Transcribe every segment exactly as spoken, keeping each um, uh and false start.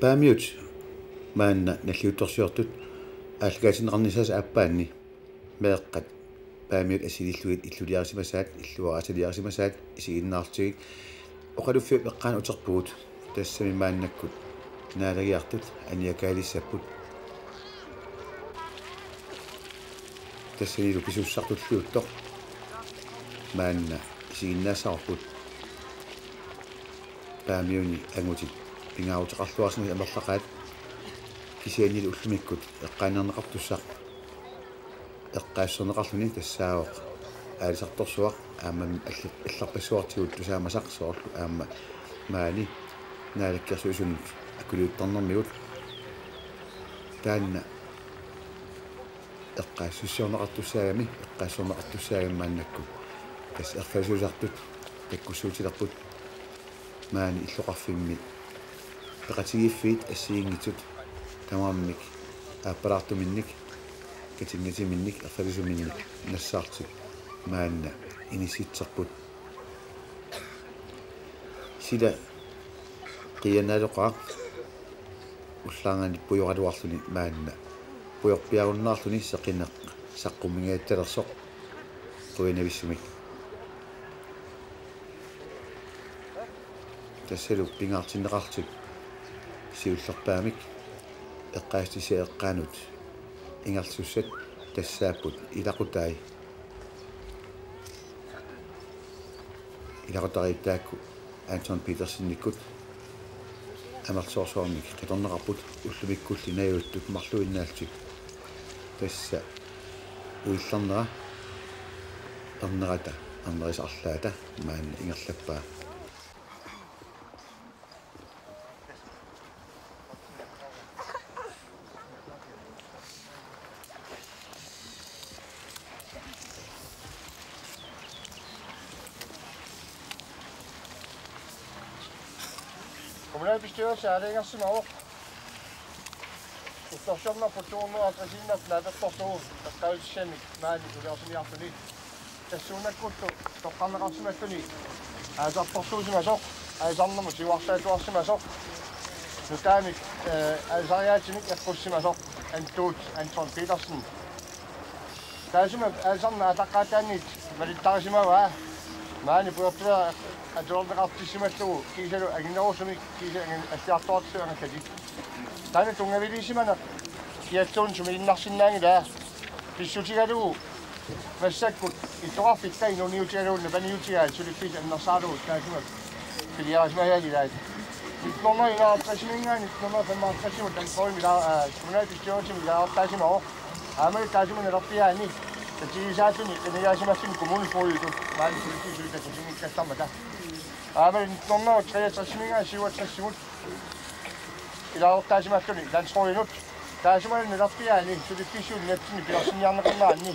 Paamiut maanna nalliuttorsiortut aallakaatinneqarnissaasa aappaanni meeqqat Paamiut assilillugit illuliarisimasaat, illuaraatiliarisimasaat isiginnaarlutigit oqaluffiup eqqaani uterpugut, tassami maannakkut naalagiartut aniakaalissapput. Tassanilu pisussaq tulliuttoq maanna isiginnaassavarput. Paamiuni angutit pingaaruteqarluarsimasut amerlaqaat, kisiannili ullumikkut eqqaaniarneqartussaq eqqaassuserneqarluni tassaavoq aalisartorsuaq aamma alli-, allarpassuartigut tusaamasaq soorlu aamma maani Naalakkersuisunut akuliuttarnermigut. Taanna eqqaassusiorneqartussaagami, eqqaassuserneqartussaagami maannakkut. Tassa erfalasuusartut takkussuutilerput maani illoqarfimmi peqatigiiffiit assigiinngitsut tamarmik aappalaartuminnik, katinngatiminnik, erfalisuminnik nassaartut maanna inissitserput. Sila qiiannaaloqaaq ullaarnganit pujoraluarluni maanna pujorpiarunnaarluni seqineq saqqumminngajattalersoq qujanavissumik. Tassalu pingaartinneqartut siullerpaamik eqqaasitsisiat eqqaanut ingerlasussat tassaapput ilaqutai. Ilaqutariit taakku Anton Petersenikkut amerlasoorsuarmik qitornaqarput ullumikkulli najuuttut marluinnaallutik. Tassa uillarnera ernerata, ernerisaq arlaata maanna ingerlappaa. Kommunalbestyrelse aalajangersimavoq. Ullorsiornerput to hundrede og halvtreds naapertorlugu eqqaavissutissamik maani suliarsiniarluni. Tassuunakkullu toqqarneqarsimalluni aalisartorsuusimasoq, aalisarnermut siuarsaatuarsimasoq, nutaamik, eh, aalisariaatsimik eqqussimasoq Antuut Anton Petersen. Taassuma aalisarneq aallaqqaataaniit malittarisimavaa. Maani pujorpiaq atulerneqartissimallugu kiisalu anginerusumik kiisalu angin-, alliartoqartissimasoq angallatit. Taanna tunngaviliisimaneq kiatsuunik sumiginnarsinnaanngilaa. Pissutigalugu massakkut illoqarfitta inuuniutigalugu napaniutigaat suliffiit annersaaralugu taassuma piliarisimasaat ilaat. Nitten hundrede og enoghalvtredsimiingaanniit nitten hundrede og femoghalvtredsimut Danmarkimi ilaa-, aa, kommunalbestyrelsimi ilaasortaasimavoq. Aamma taassuma naleqqiaani tatigisaalluni qinigaasimalluni kommunefogeditut maani suliffiit suli takusinngikkallarmata. Aamma nitten hundrede og treogtresimiingaanniit syvogtresimut ilaasortaasimalluni landsrådinut. Taassuma naleqqiaani suliffissuit nunatsinni pilersinniarneqarneranni.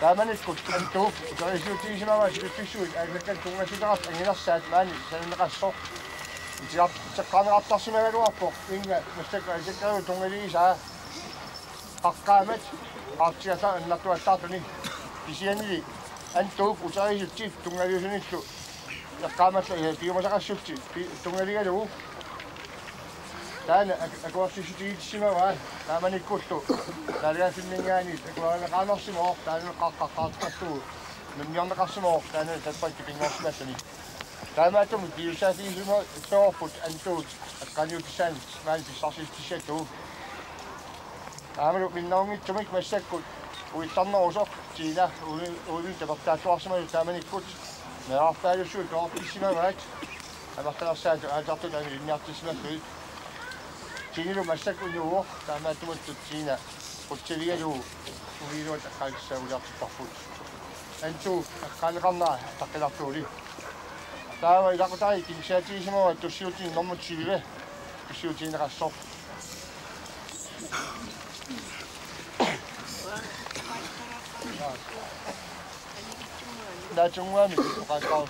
Taamanikkut Antuup uteriisiutigisimavaa suliffissuit aallakkanik tunngassuteqartut anginersaat maani sananeqassasoq. Itigar-, iteqqaaneqartarsimagaluarpoq, inga massakkut aalisakkaluarluni tunngaliisaa. Qaqqaammut aartigallarneq annertuallaarluni. Kisiannili Antuup uteriisutsit tunngaviusunillu eqqaamallu, eh, piumasaqassutsit pi-, tunngaligalugu. Taanna ak-, akuersissutigitissimavaa taamanikkullu naalagaaffinninngaanniit akuerineqarsimavoq, taanna qaqqaqqaartarlugu nunniorneqarsimavoq, taanna tappakki pinngorsimalluni. Taamaattumik piusaatigisuma soorput Antuut eqqaaniutissaanut maani pissarsiutissattu. Aammalu minnerunngitsumik massakkut uillarnerusoq Tina ui-, uivinik tapertaattuarsimasoq taamanikkut meerarpaalussuit toortissimavaat amerlanersaatut aalisartutut anguniartissimallugit. Tinalu massakkut nuuvoq taamaattumullu Tina qutsaligalugu uiiluat eqqaatissaguliartipparput. Antuup eqqaaneqarnera ataqqilaassaguli. Taava ilaqutariit kingussaatigisimavaat tussiutinik normu tyve tussiutigineqassasoq. Naatsumik oqaaseqarpoq.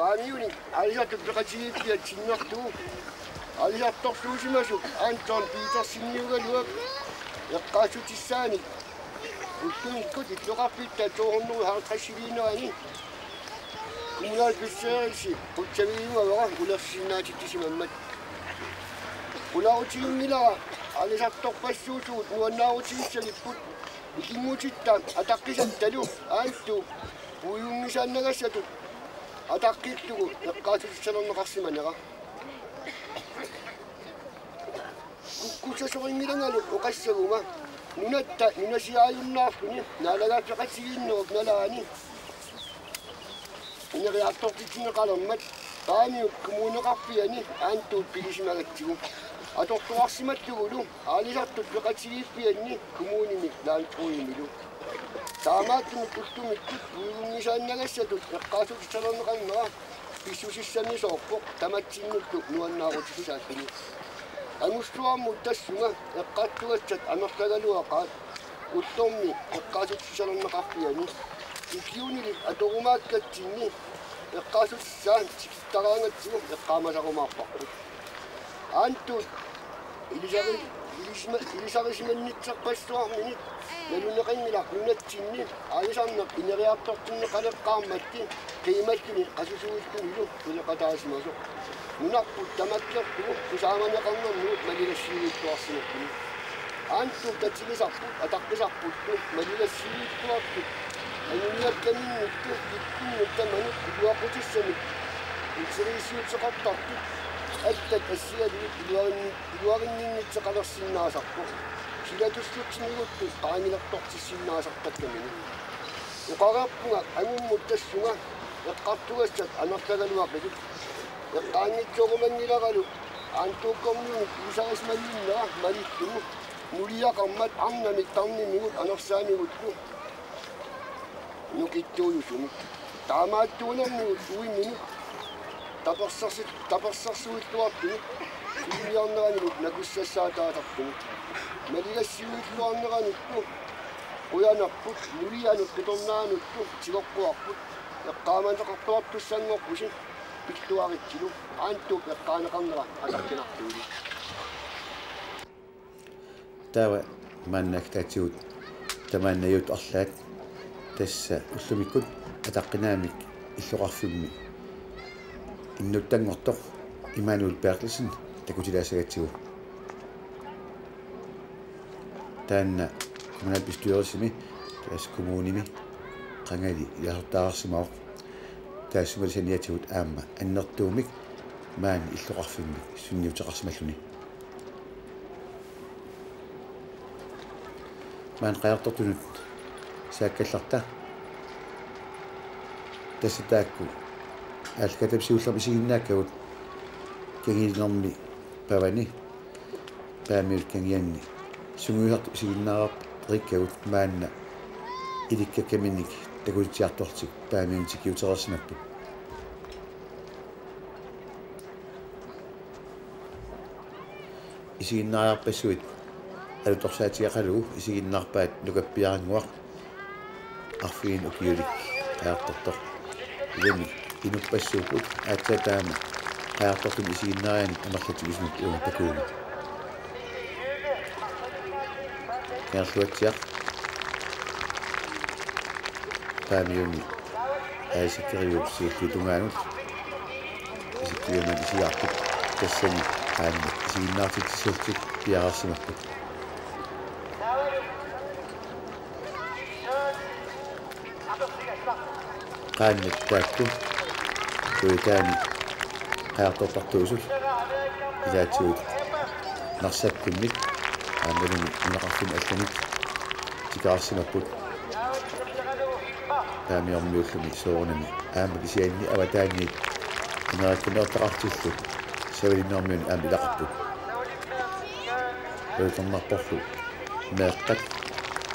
Aamiunik aalisartut peqatigiiffiat sinnerlugu aalisartorsuusimasut Anton Peterseniugaluaq eqqaassutissaanik ullumikkut illoqarfitta to hundrede halvtredsiliinerani kommunalbestyrelsi qutsavigiumavara ulersinnaatitsisimammat. Qularutiginngilara aalisartorpassuusugut nuannaarutigissagipput ikinngutitta ataqqisattalu Antuup puigunngisaannagassatut ataqqillugu eqqaassutissalerneqarsimanera. Kukkussasorinngilangalu oqassaguma nunatta nunasiaajunnaarluni naalagaaffeqatigiinnerup nalaani ineriartortitsineqalermat Paamiut Kommuneqarfiani Antuut pigisimagatsigu atortoqarsimallugulu aalisartut peqatigiiffianni kommunimi landbrugsimilu. Taamaattumik ullumikkut puigunngisaannagassatut eqqaassutissalerneqarnera pissusissamisoorpoq tamatsinnullu nuannaarutissaalluni. Angussuarmut tassunga eqqartugassat amerlagaluaqaat ullormi eqqaassutissalerneqarfiani ukiunilu atorumaakkatsinni eqqaassutissaa tikittaraangatsigu eqqaamasarumaarparput. Antuut ilisari-, ilisima-, ilisarisimanngitsorpassuarnini naluneqanngilaq nunatsinni aalisarneq ineriartortinneqaleqqaarmatti qiimalluni qasusuillunilu suleqataasimasoq. Nunarput tamakkerlugu tusaamaneqarnermigut maligassiuilluarsimapput. Antuut tatigisarput ataqqisarpullu maligassiuilluartut anguniakkaminniittoq kikkunnut tamanut iluaqutissamik interiisiuteqartartut allat assigalugit iluarinni-, iluarinninngitsoqalersinnaasarpoq. Silatussutsinnguuttoq qaangilertortissinnaasartakkamini. Oqareerpunga angummut tassunga eqqartugassat amerlagaluaqisut. Eqqaanngitsorumanngilaralu Antuukkormiunit ilisarisimanninnera malillugu nuliaqarmat arnamik tarnimigut anersaamigullu nukittuujusumik. Taamaattuunermigut uiminut tapersersi-, tapersersuilluartumik filmiorneranimut nakussassaataasartumik. Maligassiuilluarneranullu qujanarput nulianut qitornaanullu tigoqquarput eqqaamaneqartuartussanngorpusi pilluaritsilu Antuup eqqaaneqarnera ataqqinartuulik. Taava maanna aktaatigut tamaannajut arlaat tassa ullumikkut ataqqinaammik illoqarfimmi innuttanngortoq Immanuel Berthelsen takutilaassagatsigu. Taanna kommunalbestyrelsimi tassa kommunimi qangali ilaasortaarsimavoq. Taassumali saniatigut aamma annertuumik maani illoqarfimmi sunniuteqarsimalluni. Maani qajartortunut saakkallarta tassa taakku aallakaatitap siullermi isiginnaakkagut kanginermi pavani Paamiut kangianni sungiusartut isiginnaarput rikkagut maanna ilikkakkaminnik takutitsiartorlutik Paamiunut tikiutereersimapput. Isiginnaariarpassuit alutorsaatigeqalugu isiginnaarpaat nukappiarannguaq arfineq-ukiulik qajartortoq. Ilami inuppassuupput aatsaat taama qajartortunik isiginnaarianik amerlatigisumik uuma takuugut. Kangerluatsiaq Paamiuni Aisa Keriup siulliup tungaanut isikkiumann isigaarput tassani qaannat isiginnaartitsissallutik piareersimapput. Qaannat taakku kujataani qajartortartuusut ilaatigut Narsappimmik aammalumi nunaqarfinni allanit tikeraarsimapput. Paamiormiuullumi soorunami aamma kisianni avataaniit inerakkanertaqartillu Savalimmiormiunit aamma ilaqarput. Uagutsinnarporlu meeqqat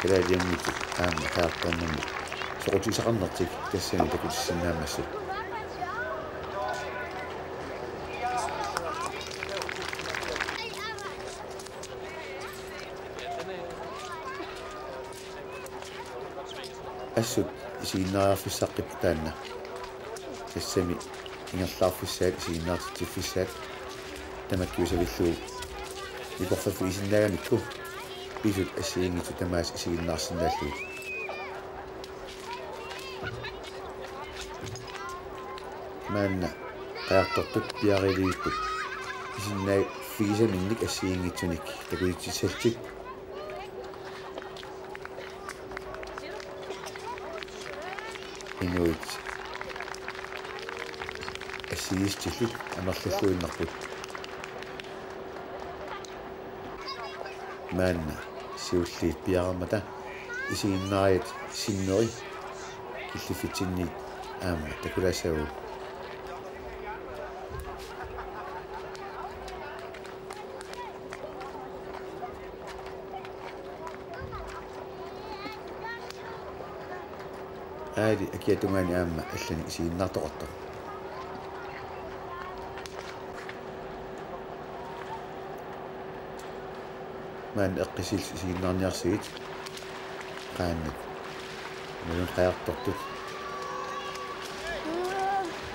kalaalianngitsut aamma qajartornermik soqutigisaqarnertik tassani takutissinnaammassuk. Assut isiginnaariarfissaqqipput taanna. Tassami ingerlaarfissaat isiginnaartitsiffissaat tamakkiusavillugu nikorfaffigisinnaamikku pisut assigiinngitsut tamaasa isiginnaarsinnaallugit. Maanna qajartortut piareerput isinnaaffigisaminnik assigiinngitsunik takutissallutik. Inuit assigiissutillit amerlalluinnarput. Maanna siulliit piareermata isiginnaariat sinneri killiffitsinni aamma takulaassavagut. Aali akia tungaani aamma allanik isiginnaartoqartoq. Maanna eqqissillugit isiginnaarniarsigit. Qaannat imaluunniit qajartortut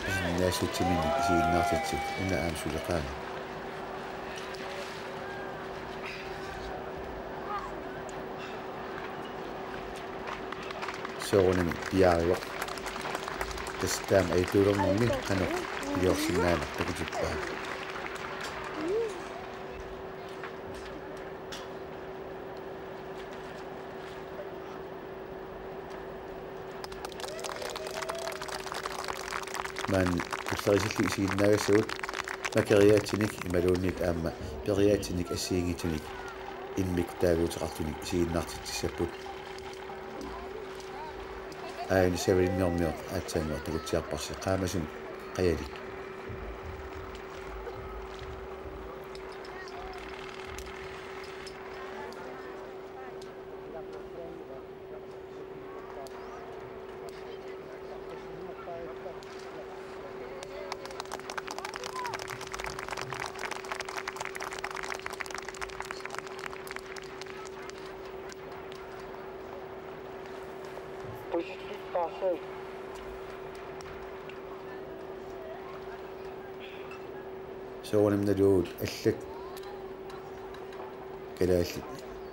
isinnaassutsiminnik isiginnaartitsisut, una aamma suli qaangat. Soorunami piareerpoq. Tassa taama ajortulernermi qanoq iliorsinnaaneq takutippaa. Maanna tullerisallu isiginnaagassagut makeriaatsinik imaluunniit aamma periaatsinik assigiinngitsunik immikkut taaguuteqartunik isiginnaartitsissapput. Aajuna Savalinngormioq aatsaannguaq takutsiarparsi qaamasumik qajalik. Soorunami naluagut allat kalaallit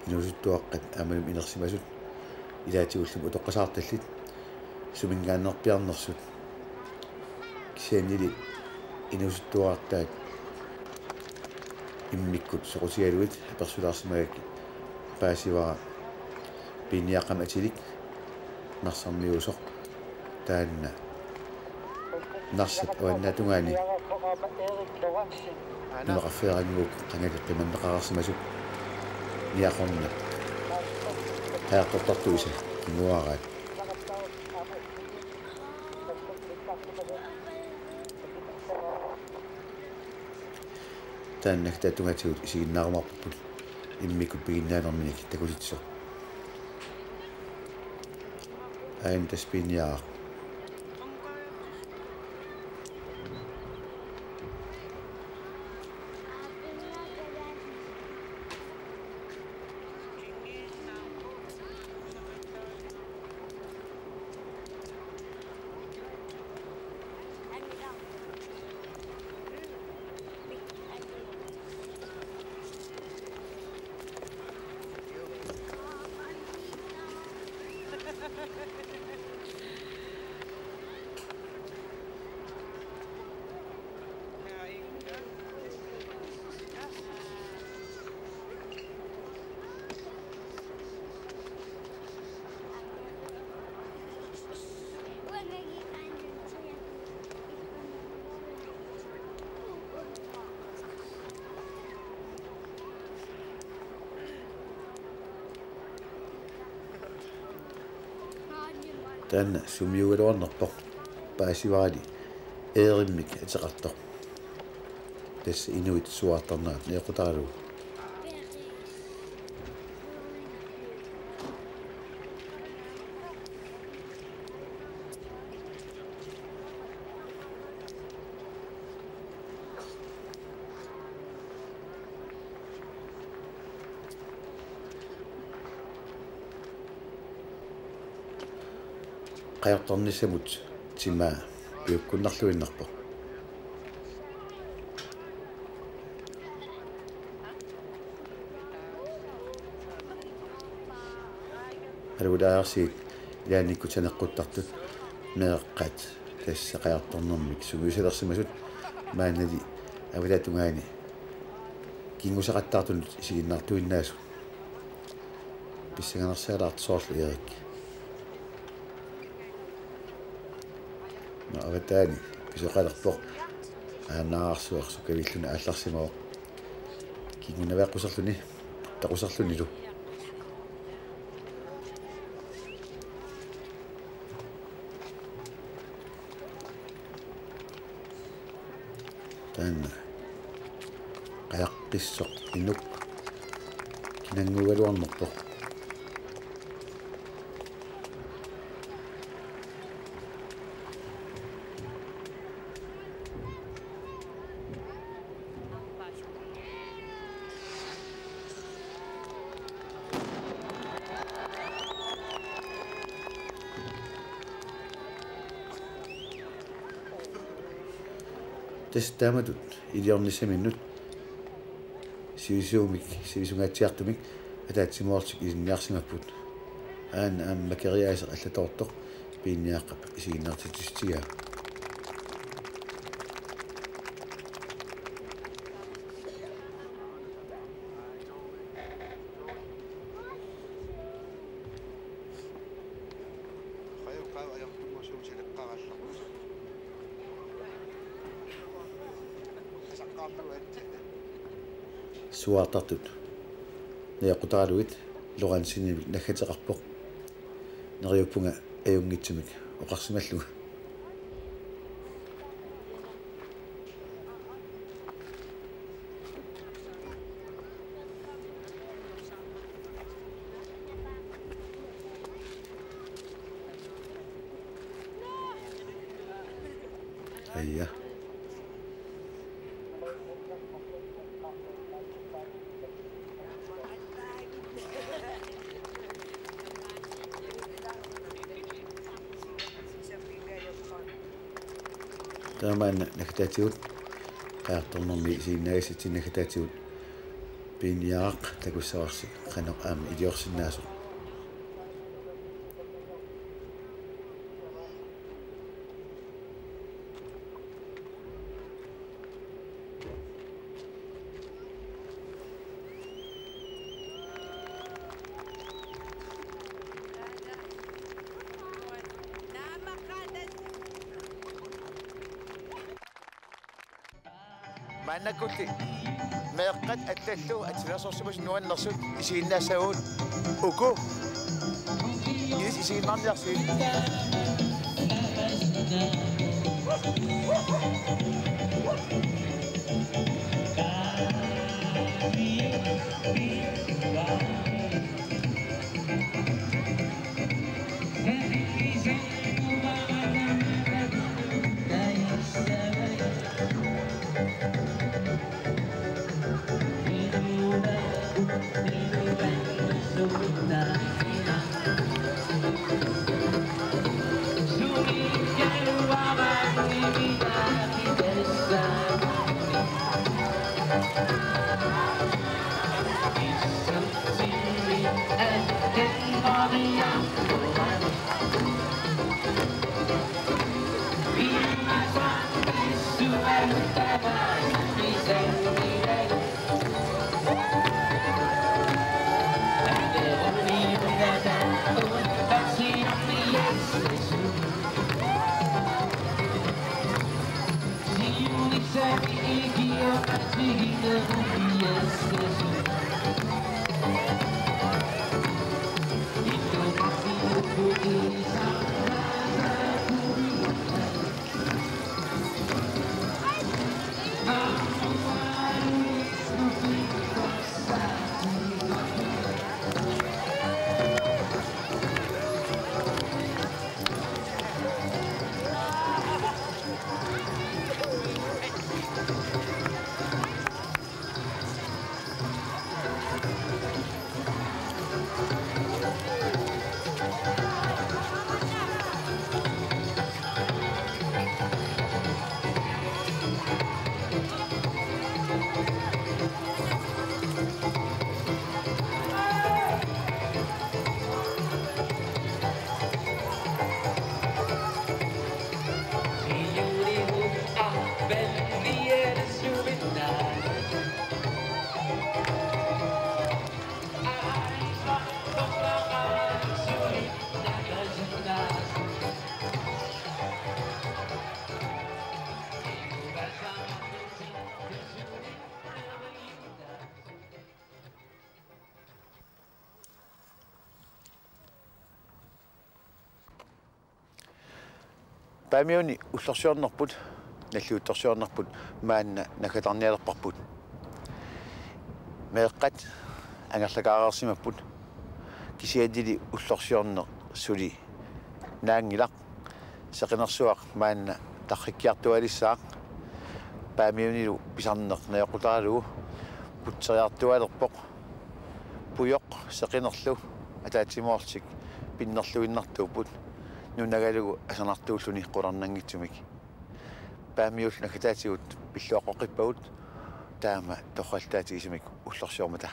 inuusuttuaqqat aammalumi inersimasut ilaatigullu utoqqasaartallit suminngaanneerpiarnersut. Kisiannili inuusuttuarartaat immikkut soqutigalugit apersulaarsimagakkit paasivara piinniaqqamik atilik Narsarmiuusoq, taanna Narsap avannaata tungaani nunaqarfeerannguup qangali qimanneqareersimasoq niaqornaq qajartortartuisa kinguaaraat. Taanna taatungaatigut isiginnaarumaarparput immikkut piginnaanerminik takutitsisoq. Aajuna tassa piinniaraq. Taanna sumiugaluarnerpoq, paasivarali eerimmik ateqartoq. Tassa inuit suaartarnerat neeqqutaralugu. Qajartornissamut timaa piukkunnarluinnarpoq. Alugilaarsiit ilaannikkut saneqquttartut meeqqat tassa qajartornermik sungiusalersimasut maannali avataata tungaani kinngusaqattaartunut isiginnaartuinnaasut. Pissanganarsaalaartoq soorlu Erik. Nå, avataani pisoqalerpoq, aanaarsuaq sukkavilluni aallarsimavoq. Kingunaveqquserluni, taquserlunilu. Taanna qajaqqissoq inuk kinannguugaluarnerpoq. Tassa taamatut iliornissaminnut sivisuumik, sivisungaatsiartumik ataatsimoorlutik ilinniarsimapput. Aana aamma makeriaaseq allatoortoq Piinniaqqap isiginnaartitsissutigaa. Suaartartut najoqqutaralugit Lorenzenimik naggateqarpoq. Neriuppunga ajunngitsumik oqarsimallunga. Aja. Taamaanna naggataatigut, qajartornermi isiginnaagassatsinni naggataatigut, Piinniaraq takussavarsi qanoq aamma iliorsinnaasoq. Maannakkulli meeqqat allallu atsilersorsimasut nuannersut isiginnaassavagut uku. Ilissi isiginnaarniarsigit? Paamiuni ullorsiornerput nalliuttorsiornerput maanna naggatarnialerparput. Meeqqat angerlakaareersimapput, kisiannili ullorsiorneq suli naanngilaq. Seqinersuaq maanna tarrikkiartualissaaq. Paamiunilu pisarneq najoqqutaralugu putseriartualerpoq. Pujoq seqinerlu ataatsimoorlutik pinnerluinnartuupput, nunagalugu asanartuulluni qularnanngitsumik. Paamiullu naggataatigut pilluaqqoqqippagut taama torrallataatigisimammata ullorsiormata.